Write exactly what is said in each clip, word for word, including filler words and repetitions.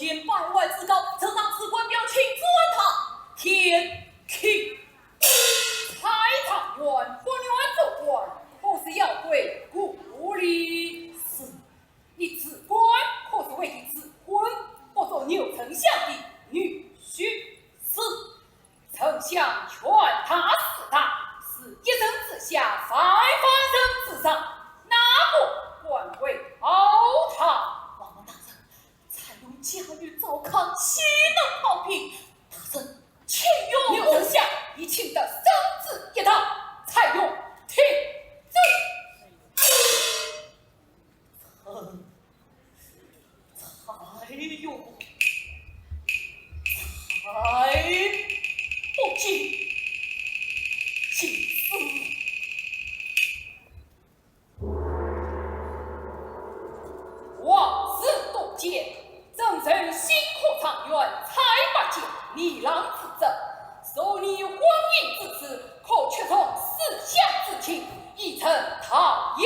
千百万之高，呈上此官表，请转堂。天听。蔡状元不愿做官，可是要归故里。是。你做官可是为的子孙，不做牛丞相的女婿。是。 丞相权大势大，是一人之下，万万人之上，哪个敢为高堂？王大人，蔡邕驾于糟糠，岂能好评？大人，请容。牛丞相，你请得圣旨一道，蔡邕听旨。 蔡邕，蔡邕，蔡不敬，敬死。往事多见，怎忍心科状元蔡伯敬逆郎之争？若你昏姻之时，可屈从思想之情，以成桃夭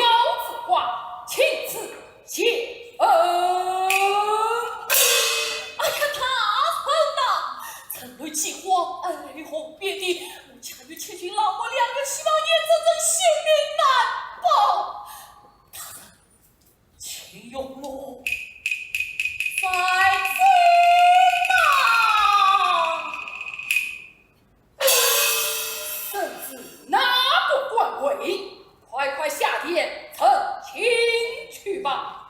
之花，请赐 谢恩。哎呀，大人呐，臣儿饥荒，哀鸿遍地，我驾于千辛万苦，两日期望，眼睁睁性命难保。大人，请容我再走吧。 圣旨哪个敢违？快快下殿成亲去吧。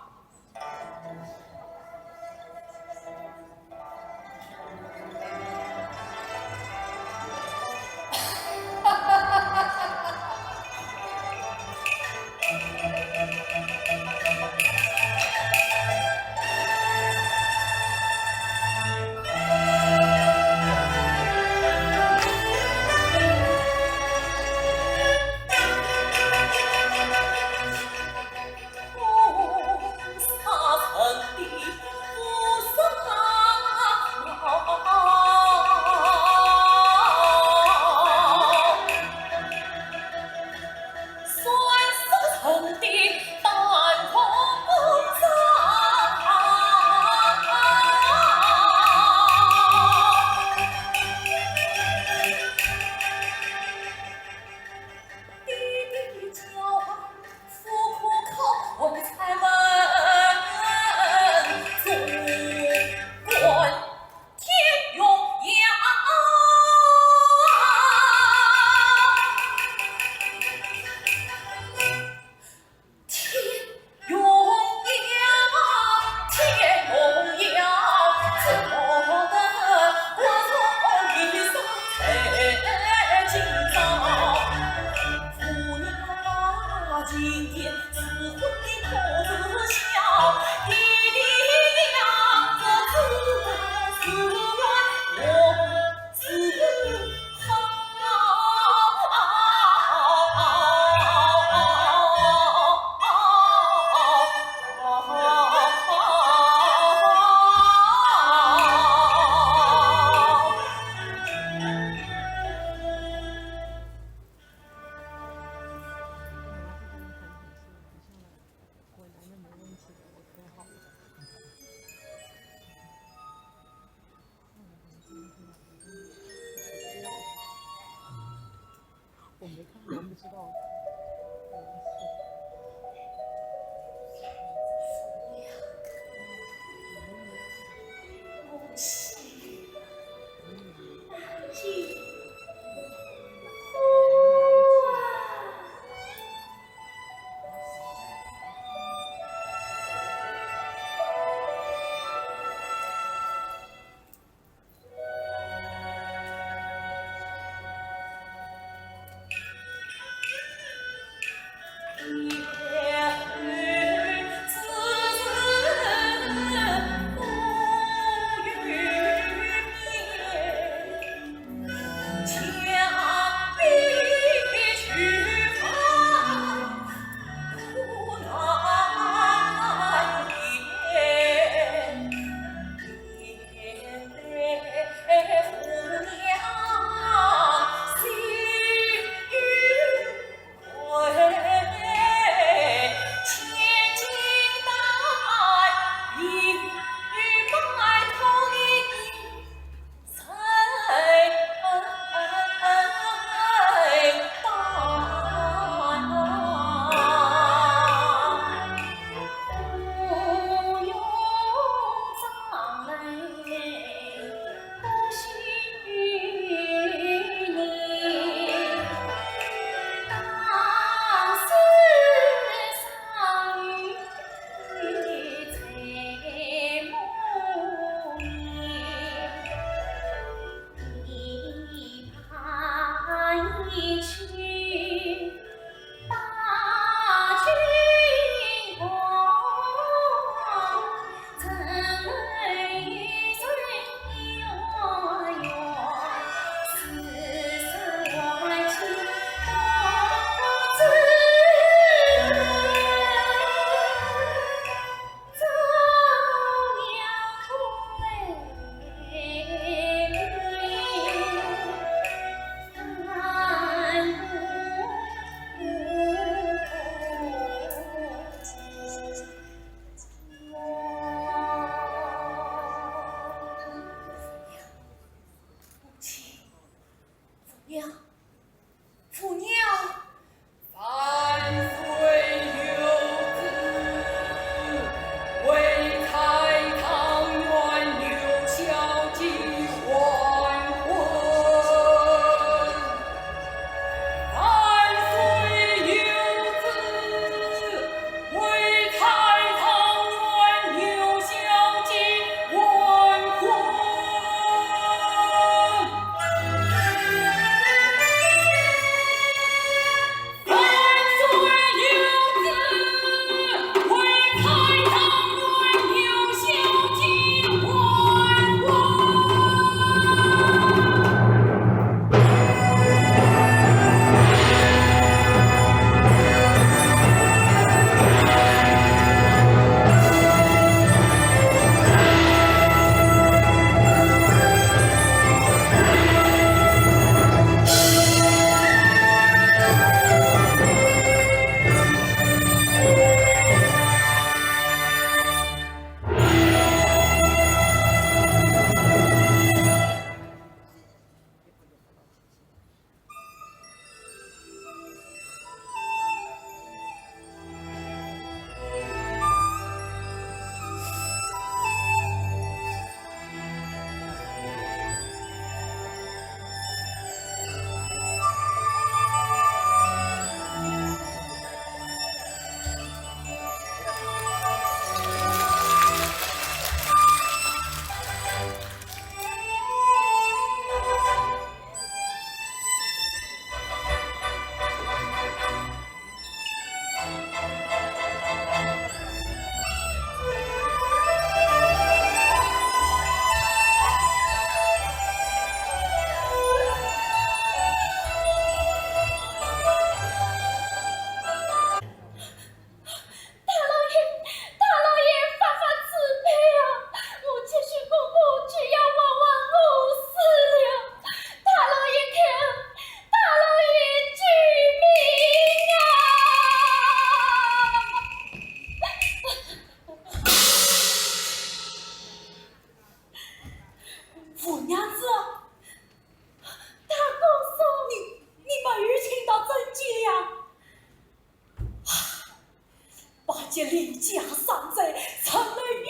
山寨，成了雨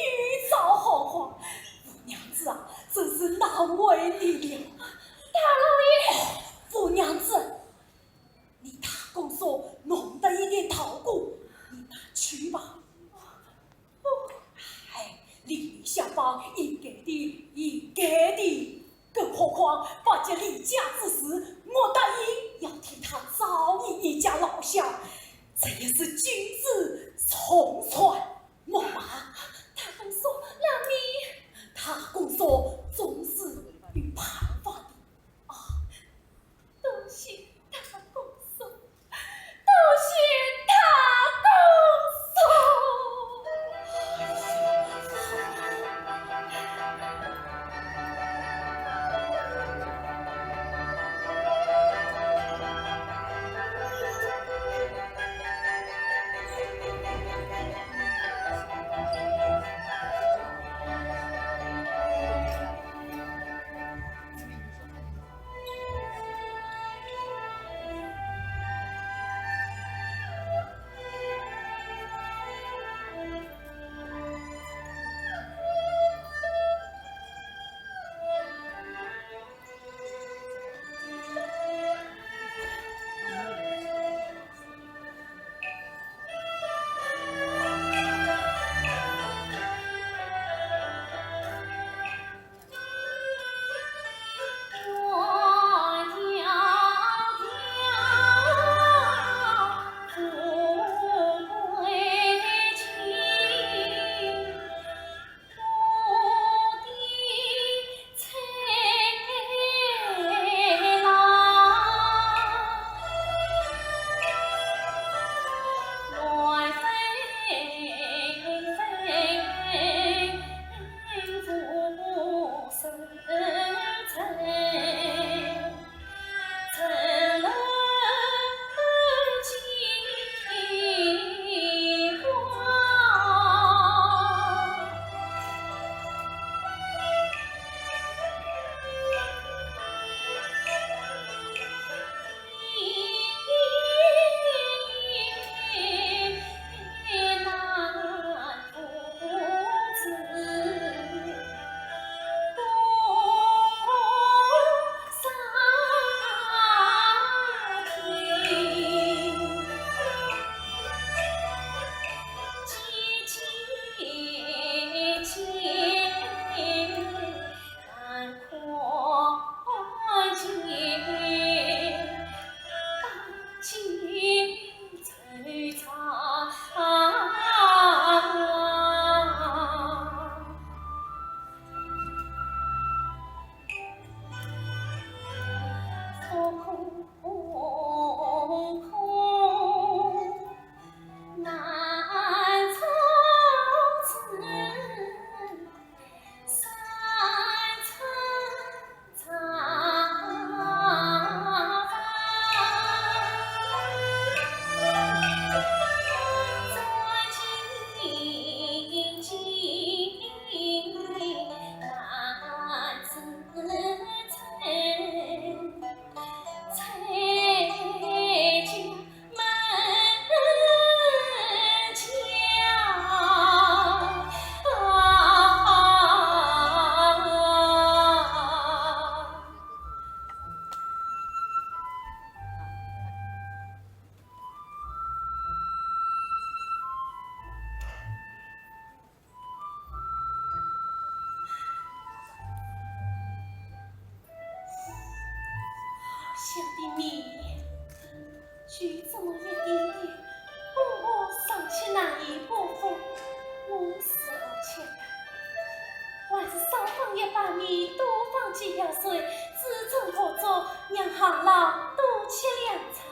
燥洪荒。五娘子啊，真是难为你了。大老爷，五娘子，你大公所弄得一点稻谷，你拿去吧。哎，邻里乡坊应该的，应该的。更何况，八戒离家之时，我答应要替他找你一家老小，这也是君子重船木马。大公所，那你……大公所总是有办法的啊。 多谢大公所，多谢大公所。好香的蜜，就这么一点点，把我赏去哪一部分，我是好吃的。还是少放一把蜜，多放几瓢水，煮成果粥，让行郎多吃两餐。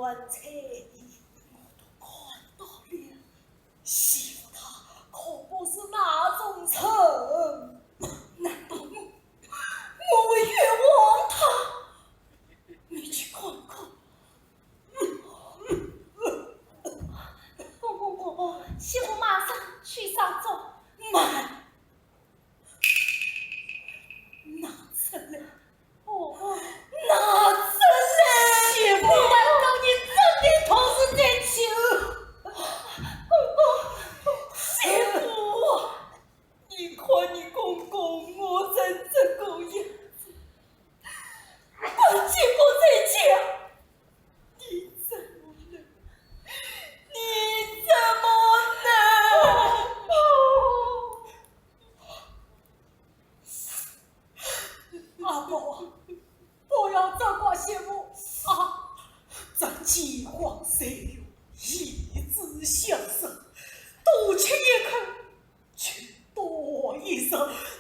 棺材里我都看到了，媳妇她可不是那种人。难道我，我会冤枉她？你去看看。公公婆婆，媳妇马上去烧粥。慢！ 拿出来！婆婆，拿出来！媳妇，难道你真的同时在此？公公，媳妇，你看你公公饿成这个样子，他既不在家， 你怎么能？你怎么能？阿宝，不要责怪媳妇啊！这饥荒岁月，一直享受，多吃一口， 就多一日，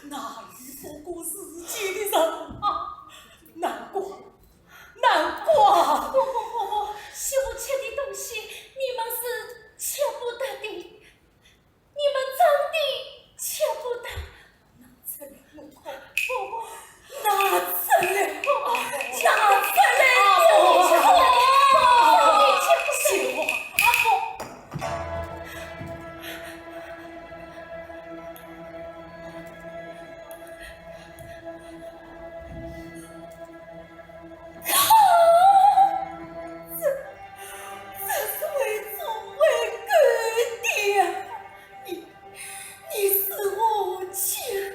那又不过是几日啊？难怪，难怪！公公婆婆，媳妇吃的东西，你们是吃不得的，你们真的吃不得。拿出来我看。婆婆， 拿出来，拿出来，阿婆，阿婆。这，这是为祖为根的。 你，你是我吃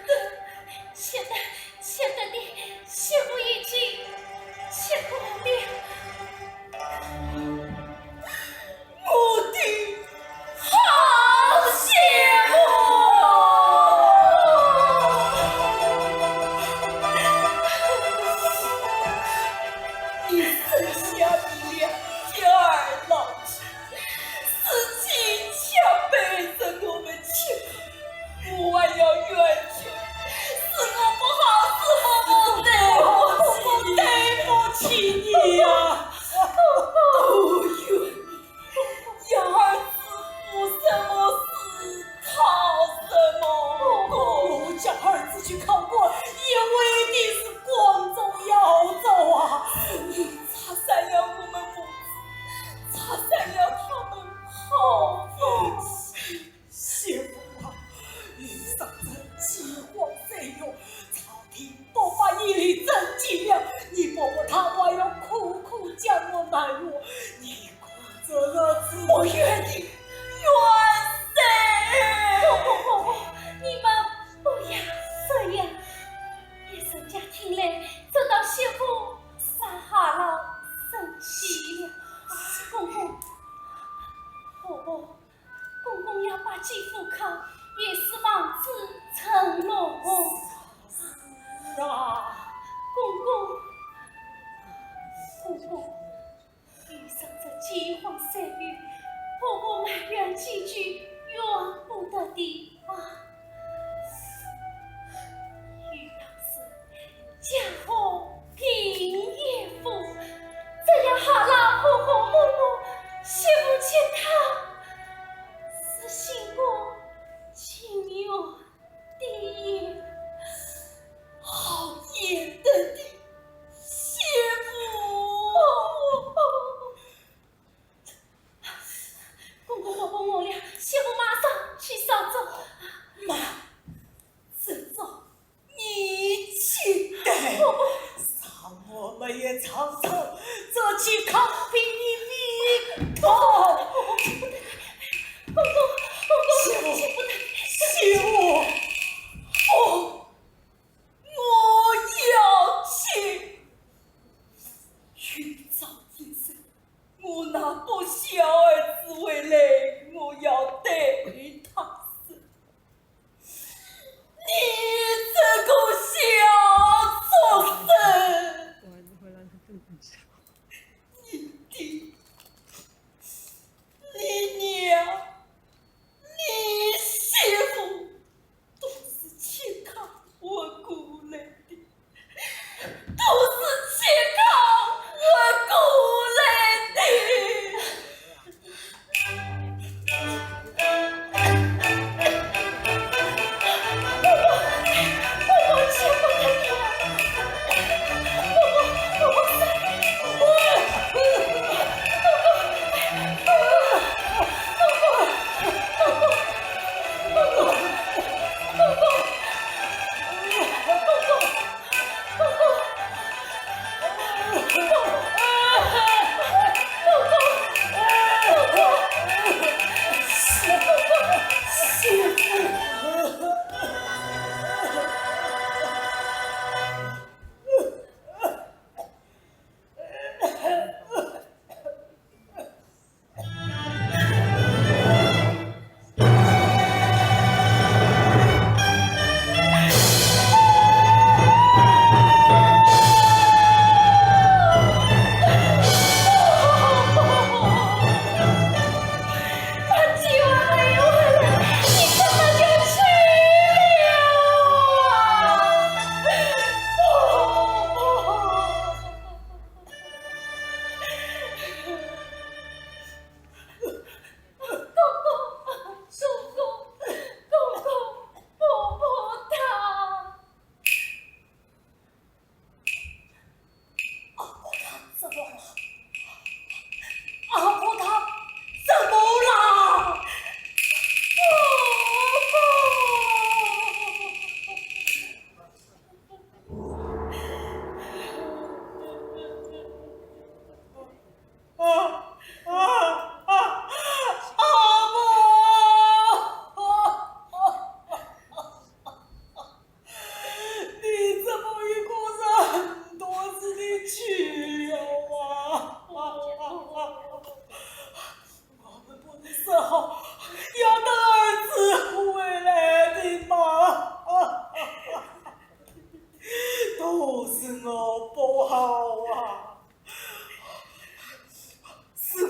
的。吃的，吃得的，媳妇已经吃过了。我的好媳妇！你生下你两家儿老 是亲戚辈分我们亲，我还要冤屈，是我不好，是我不对不起，对不起你呀！都怨你，养儿子无什么事，讨什么功？我叫儿子去考官，也为的是光宗耀祖啊！是你拆散了我们母子， 拆散了他们好夫妻。媳妇啊，遇上这饥荒岁月，朝廷不发一粒真金粮，你婆婆她还要苦苦将我埋怨，你看这日子，我怨你，怨谁？婆婆，婆婆，你们不要这样。 别人家听来，知道媳妇杀哈老生气了。公公，婆婆，公公要把姐夫铐，也是望子成龙。是啊。公公，公公， 遇上这饥荒岁月，婆婆埋怨几句怨不得的啊。有道是家和贫也富，这样哈老和和睦睦，媳妇见他是心光情愿。 的，好严的的，媳妇。公公婆婆，我俩，媳妇马上去烧粥。慢，这粥你去带，让我们也尝尝这饥糠秕笈的味道。公公，公公，媳妇，媳妇，哦，我要去。有朝一日，我那个小儿子回来，我要对他说， 你这个小畜生，你爹，你娘，你媳妇都是吃糠混过来的。 都是吃糠混过来的。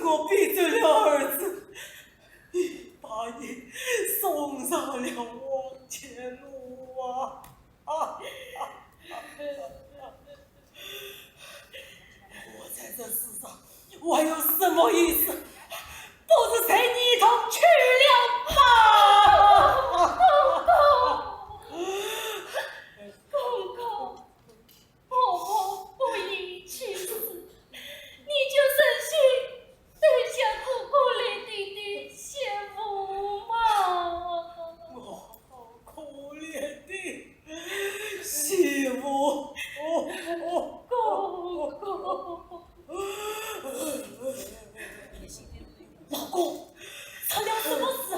我逼走了儿子，把你送上了黄泉路啊！啊！我在这世上，我有什么意思？不如随你一同去了吧。公公，公公，婆婆不宜去世，你就忍心留下哥哥来顶顶媳妇嘛。我好可怜的媳妇。公公。老公，出了什么事啊？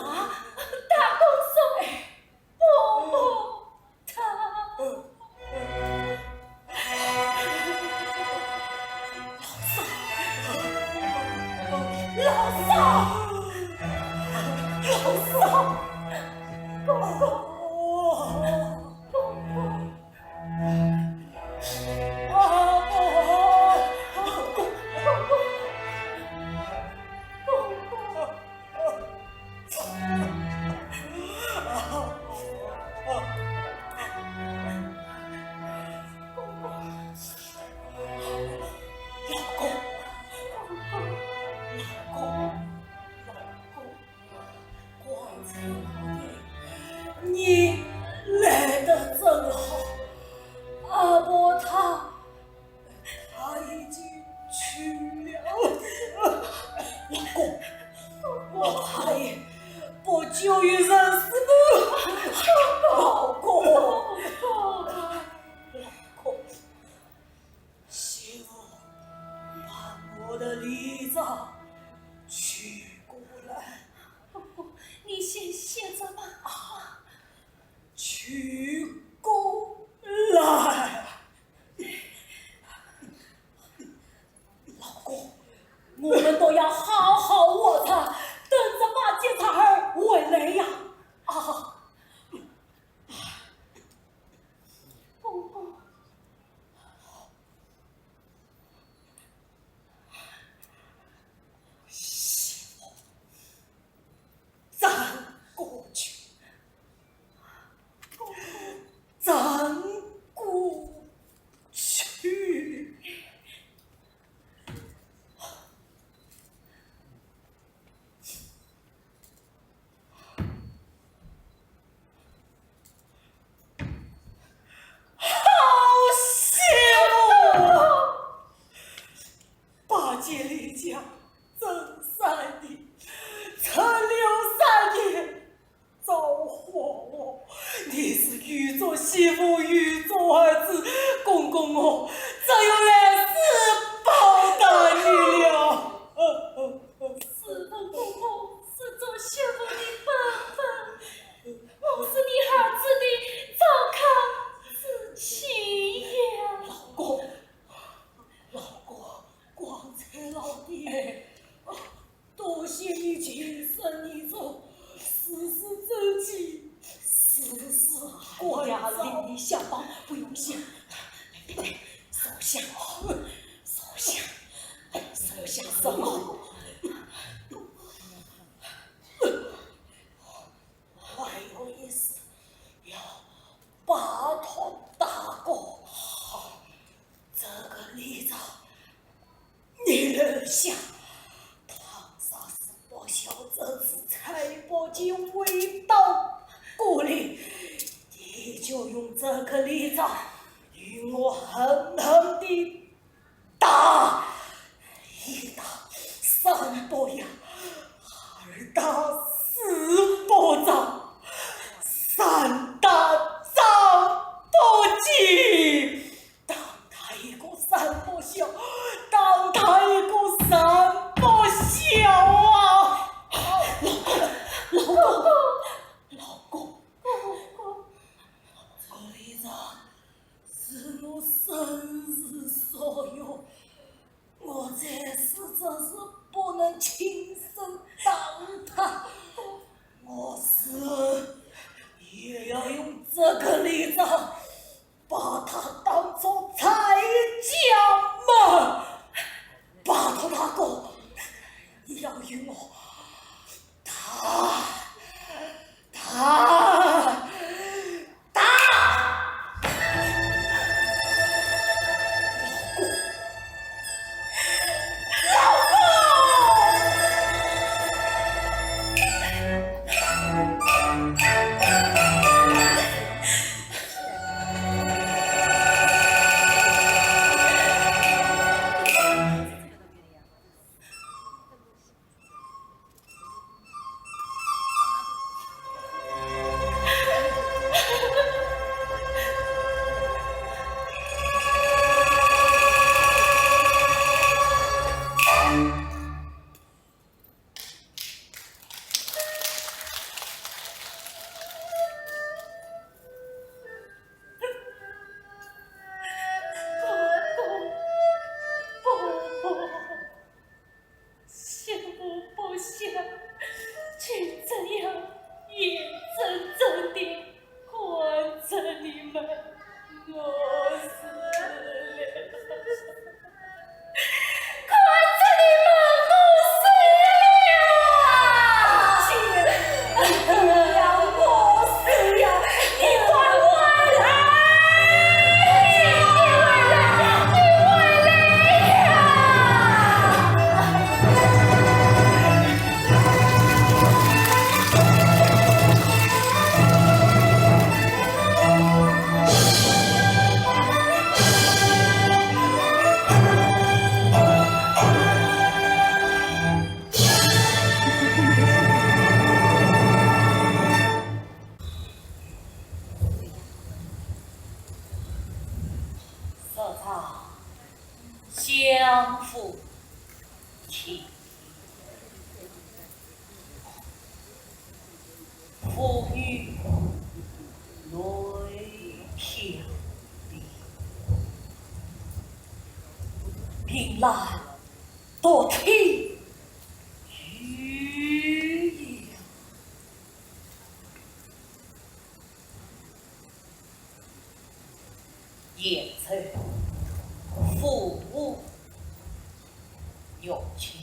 大公说，婆婆她……老三，老三，老三，公公，公公。 光彩老弟，你来得正好。阿婆她，她已经去了。老公，我怕也不久于人世了。老公，老公。 媳妇，把我的礼状取过来。公公，你先歇着吧。啊，取过来。老公，我们都要好好活着，等着马介才儿回来呀。啊，公公。 转过去，转过去。 好媳妇！八戒离家走三年，出了三年，造化哦，你是又做媳妇又做儿子，公公哦，只有来世报答你了。 侍奉公公是做媳妇的本分，我是你儿子的糟糠之妻呀。老公，老公，光彩老弟，多谢你情深意重，事事周济，事事关照。哎呀，礼仪相当，不用谢。来，来，来，坐下，坐下。 哎，坐下，坐。还有一事要拜托大哥。这个礼状你留下，倘若是不孝之子蔡伯喈回到故里，你就用这个礼状与我狠狠地 打，一打三伯牙，二打四伯丈，三打张伯基，打他一个三不孝，打他一个三不孝啊！老公，老公，老公，这一仗 是我生死所有，我这死真是不能轻生打他，我死也要用这个礼状把他当作蔡家门，拜托大哥，情，父与女漂别，凭栏独听雨夜。 闲坐父母用情。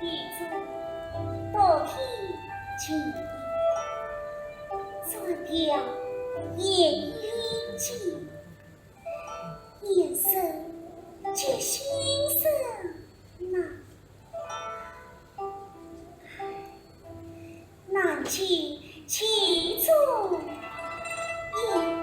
一种多天情，转调夜已静，夜深觉心酸呐。 难解其中意。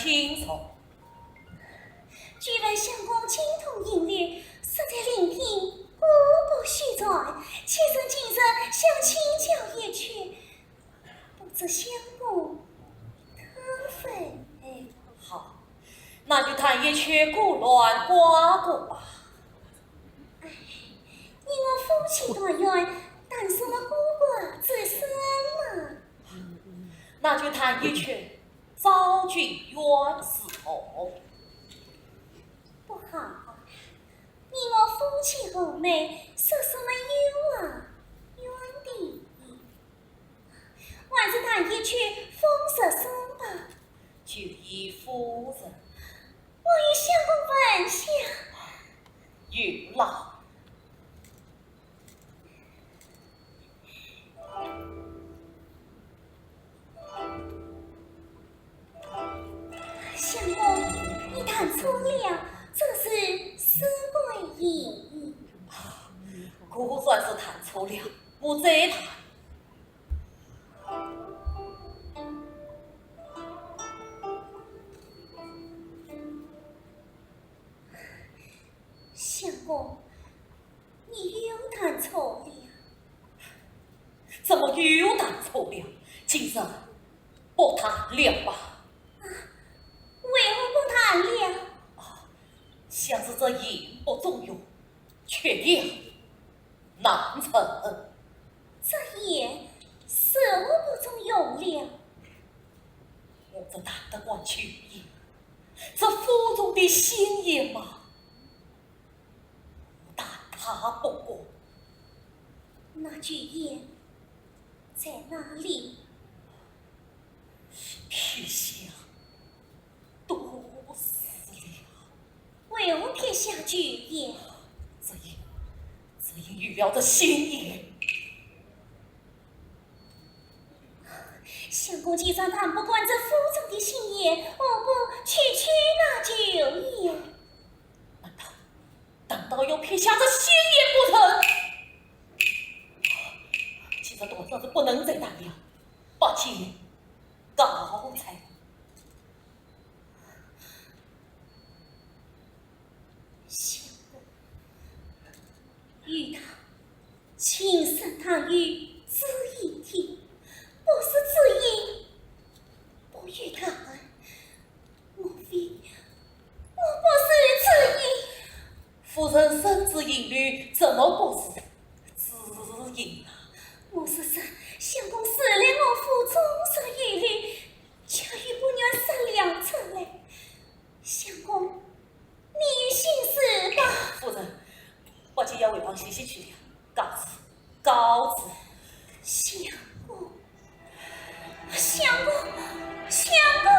请坐。 久闻相公精通音律，实在聆听古不虚传，妾身今日想请教一曲，不知相公可会？好，那就弹一曲《古乱瓜葛》吧。哎，你我夫妻团圆，谈什么瓜葛之事嘛？那就弹一曲《昭君怨》如何？ 不好，你我夫妻和美，说什么有啊怨的？还是弹一曲《风月颂》吧。就依夫人。我与相公闻香。有劳。 相公，你弹错了，这是《思归吟》。果然是弹错了，我再弹。 相公，你又弹错了。怎么又弹错了？今日不弹了吧？啊，为何不弹了？想是这弦不中用，曲调难成。这弦是我不中用了。我这弹得还旧音，这府中的新弦嘛，弹它不过。那旧弦在哪里？撇下多时了。为何撇下旧弦？只因，只因有了这新弦。 相公既然弹不惯这府中的新弦，何不去取那旧弦？难道，难道要撇下这新弦不成？现在断然是不能再弹了，八戒告罪。 相公，有道：琴声弹于紫禁厅，不是紫音，不与他谈。莫非我不是紫音？夫人身知音律，怎么不是紫音啊？我是说，相公是来我府中说音律，却又不愿说了出来。相公， 你有心事吧？夫人，八戒要回房歇息去了，告辞，告辞。相公，相公，相公。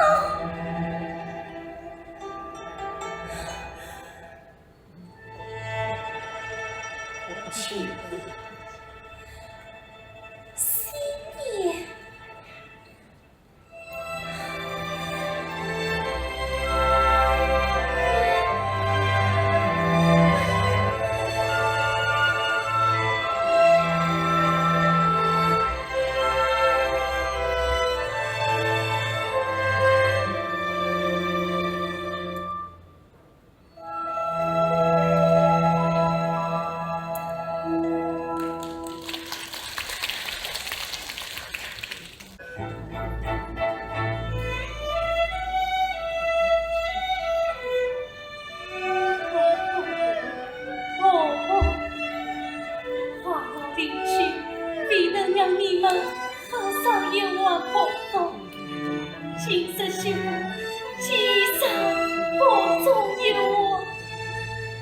新年。 哦，话到临去，未能让你们好少一碗白粥。今日媳妇既然不中用，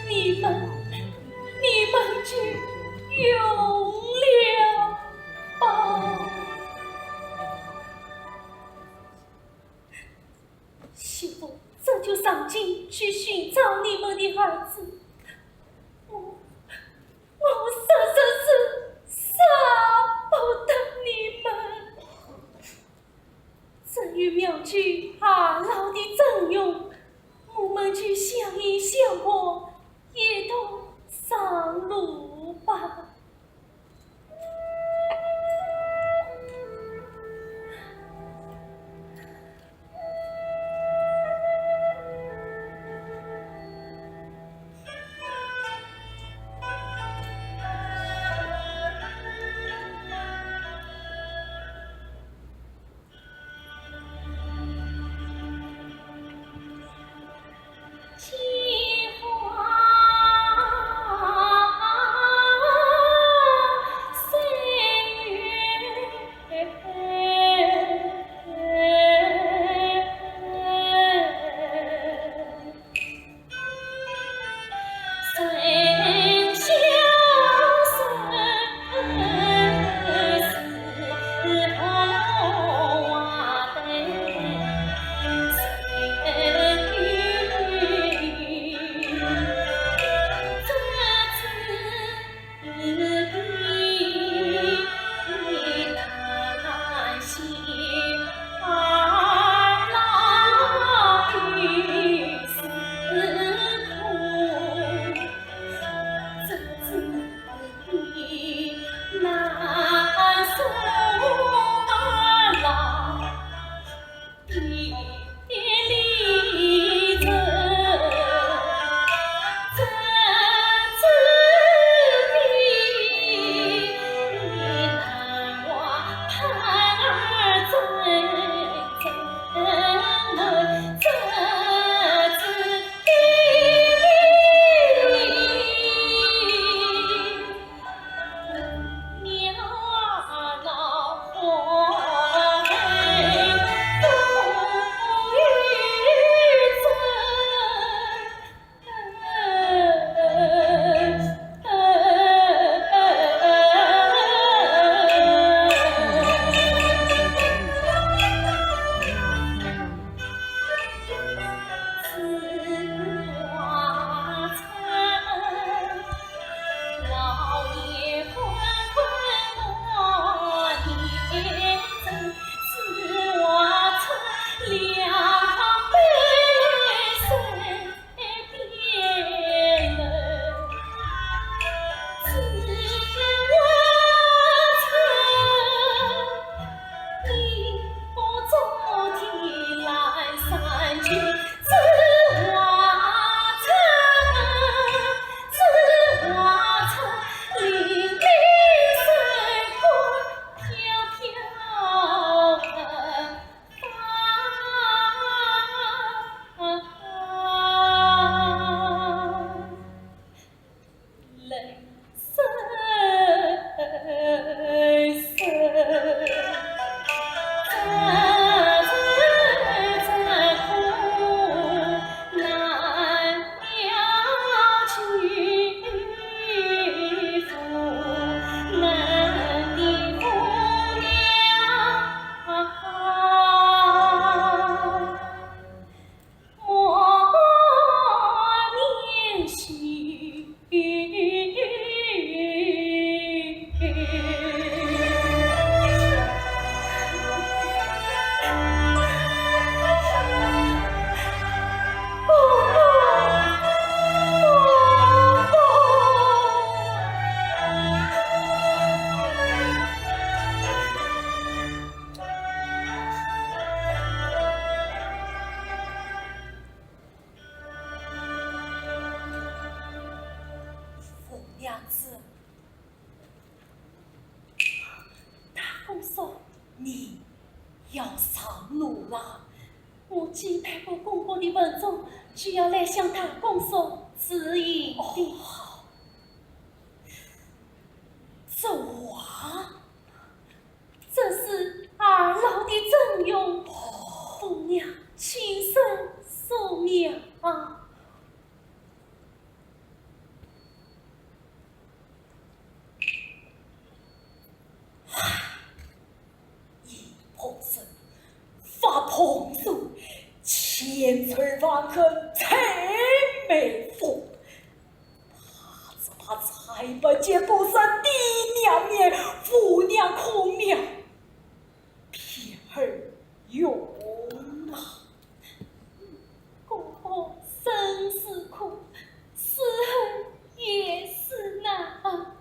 你们，你们就用了吧。 媳妇早就上京去寻找你们的儿子，我，我实在是舍不得你们。至于苗九、二老的阵容，我们就相依相靠，一同上路吧。凤娘子，大公叔，你要上路了。我寄派给公公的文种，就要来向大公叔致意的。哦，好。这话，这是二老的真容，凤娘亲身所描。唉，一旁人发旁人，千愁万恨在眉峰。 怕只怕再不见不生的娘面，无娘孔庙，偏儿冤啊！公公生死苦，死后也是难啊！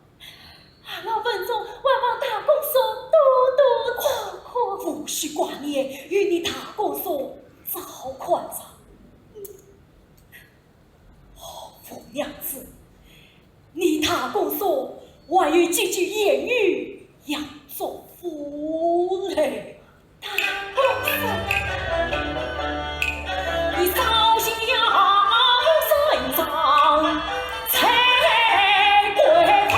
老文种还望大公叔多多照看。无需挂念，有你大公叔照看着。 哦，凤娘子，你大公叔还有几句言语要嘱咐嘞。大公叔，你早些要身上才归房。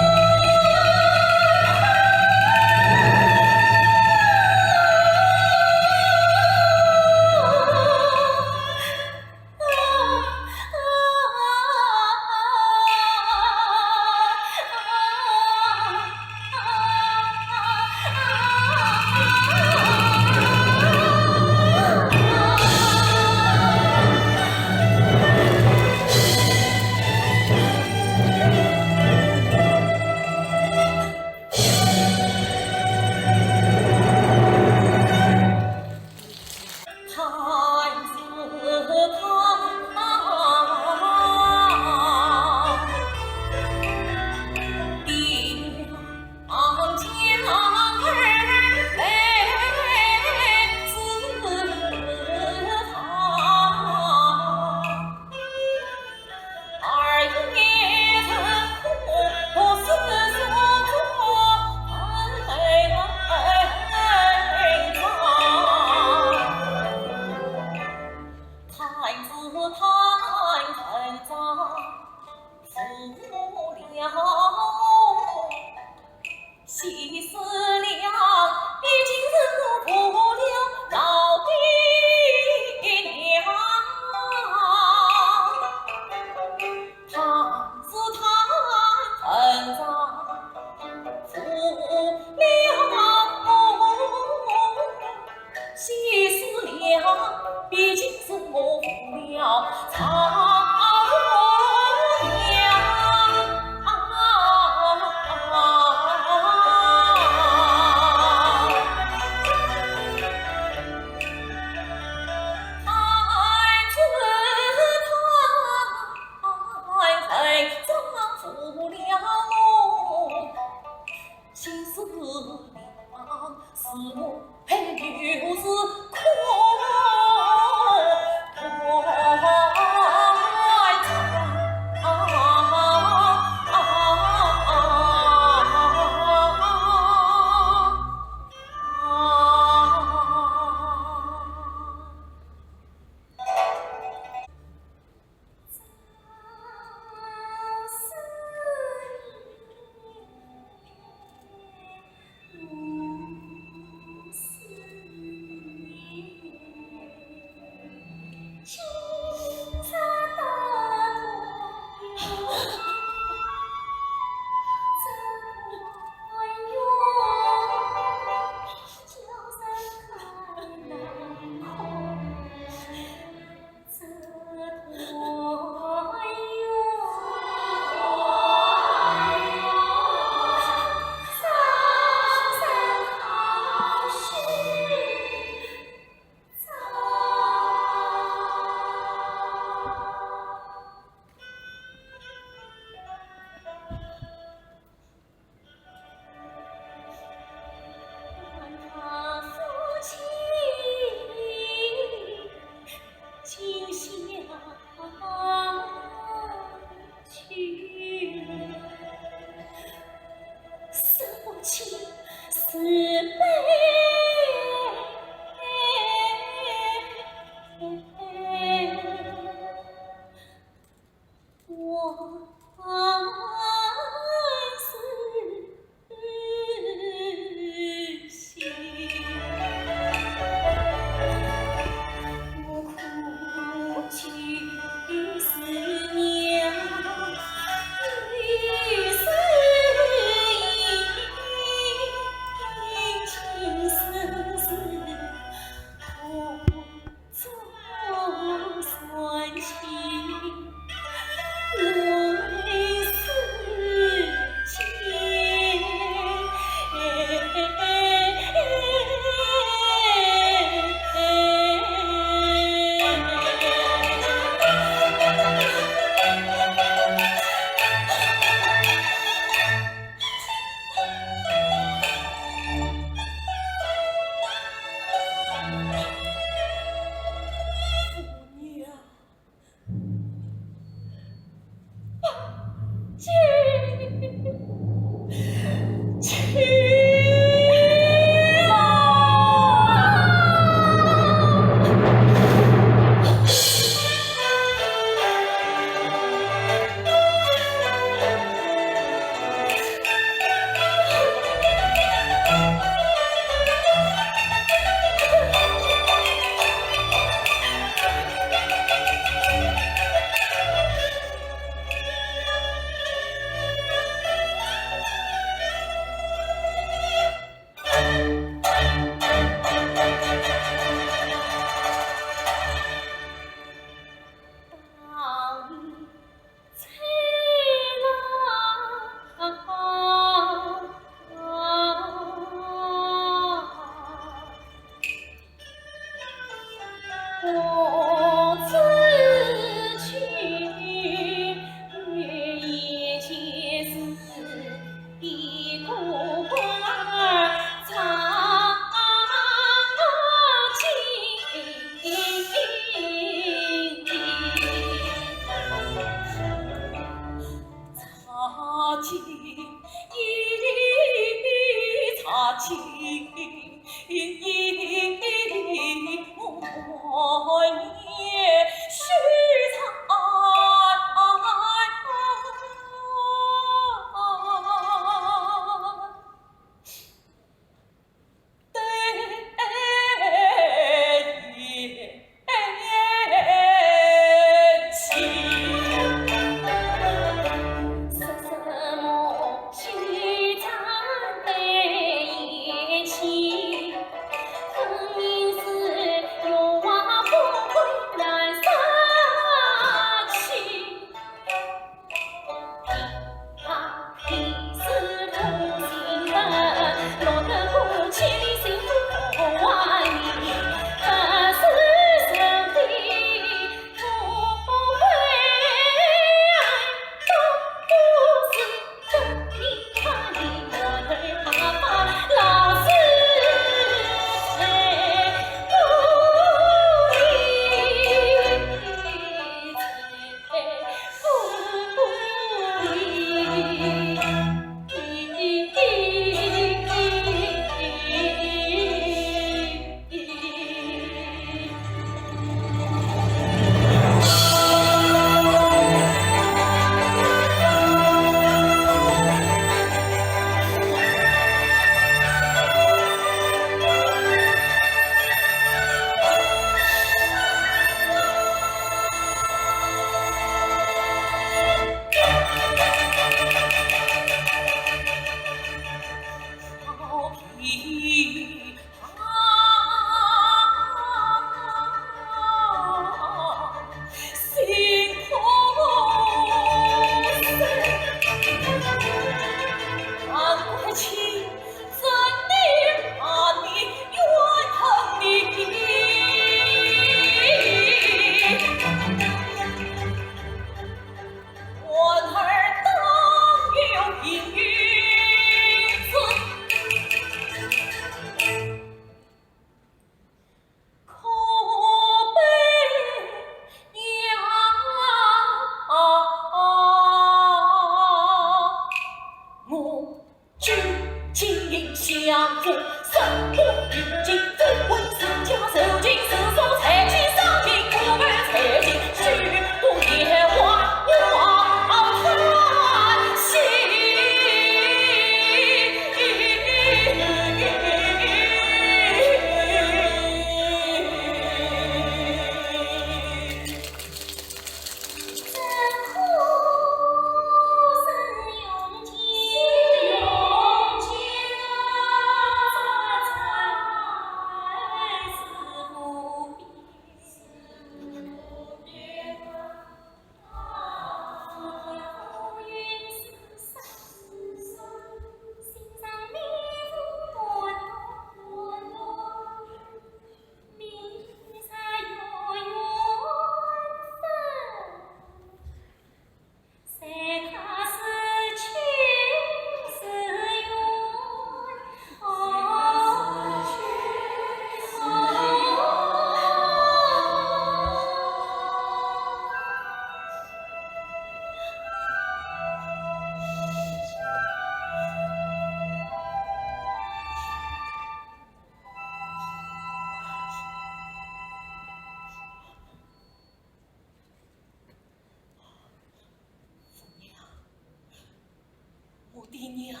娘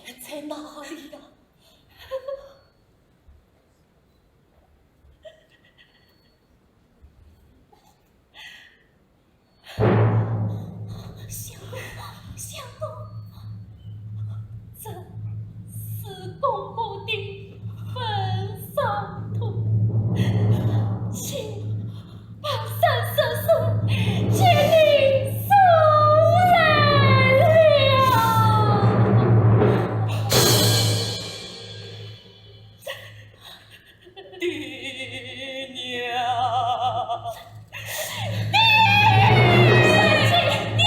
也在哪里呀？相公，相公，这是公公的坟上土，请 把三生石给你收来了。爹娘，爹娘！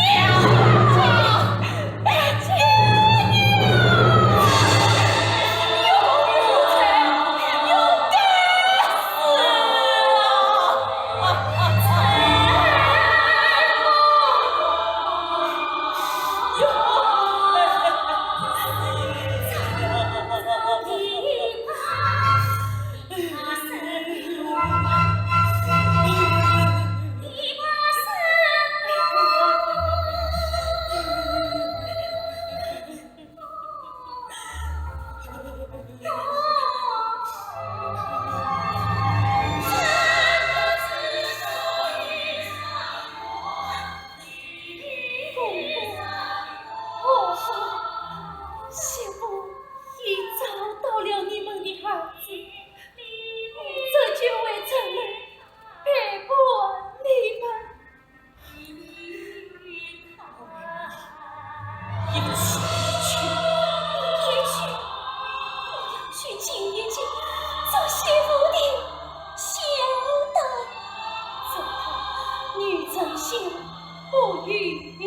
公公，婆婆，媳妇已找到了你们的儿子，我这就回城来陪伴你们。 一起去，一起，我要去请一请做媳妇的小的，只怕女真心不允。平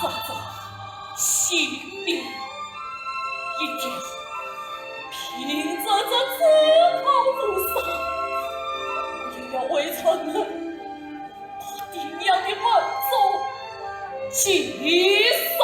着这性命一条，凭着这紫袍乌纱，我也要为城门把爹娘的坟墓祭上。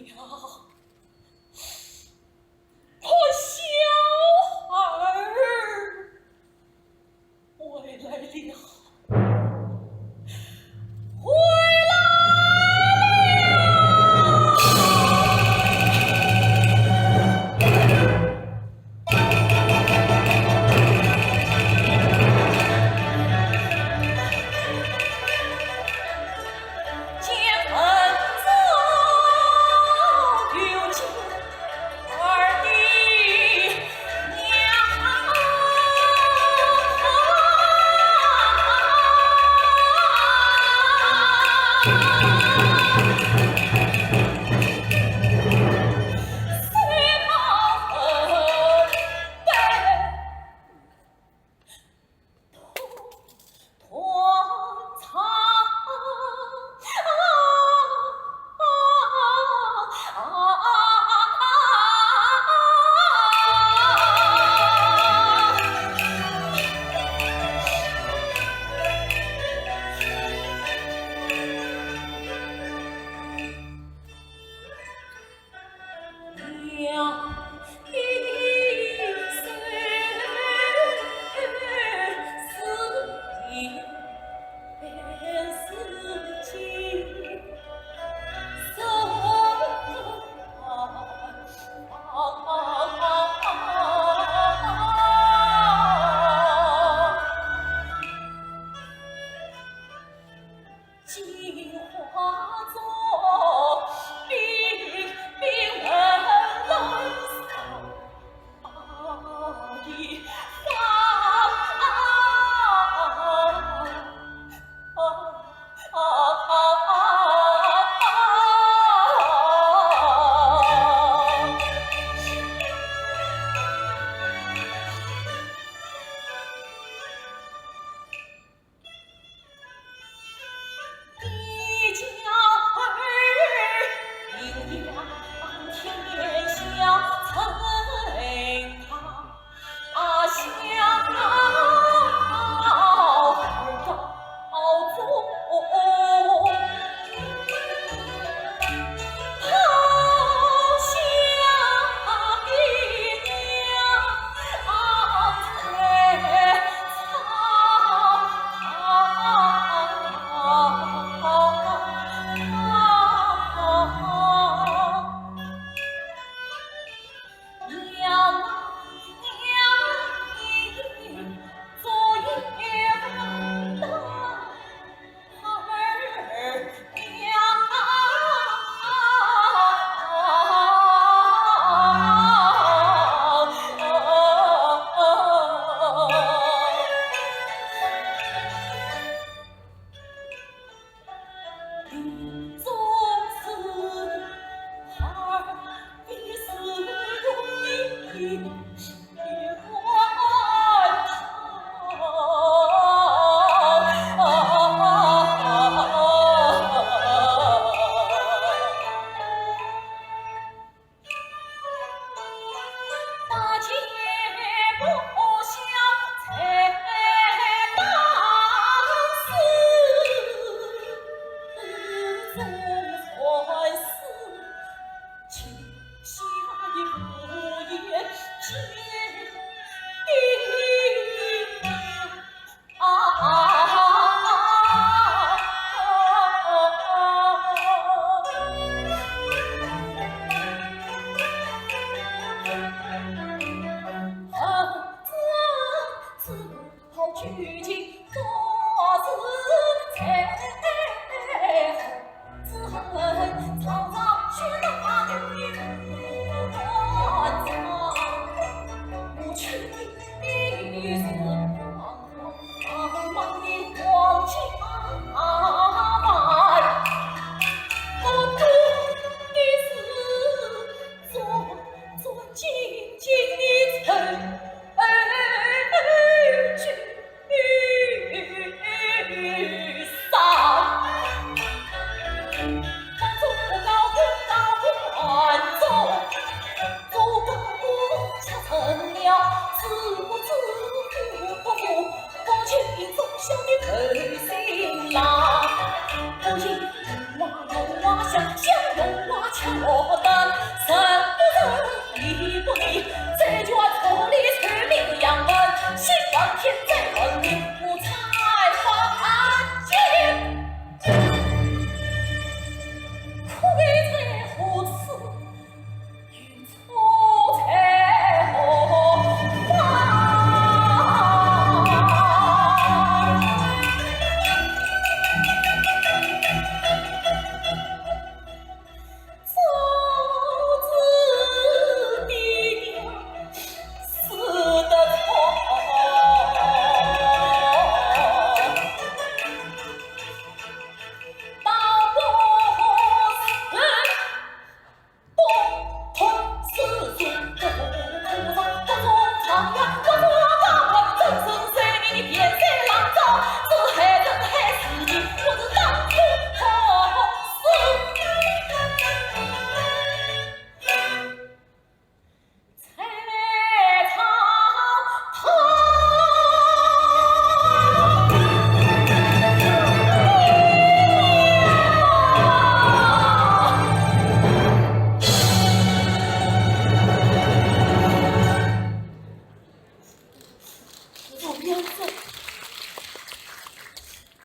娘，我小孩儿回来了，回来了。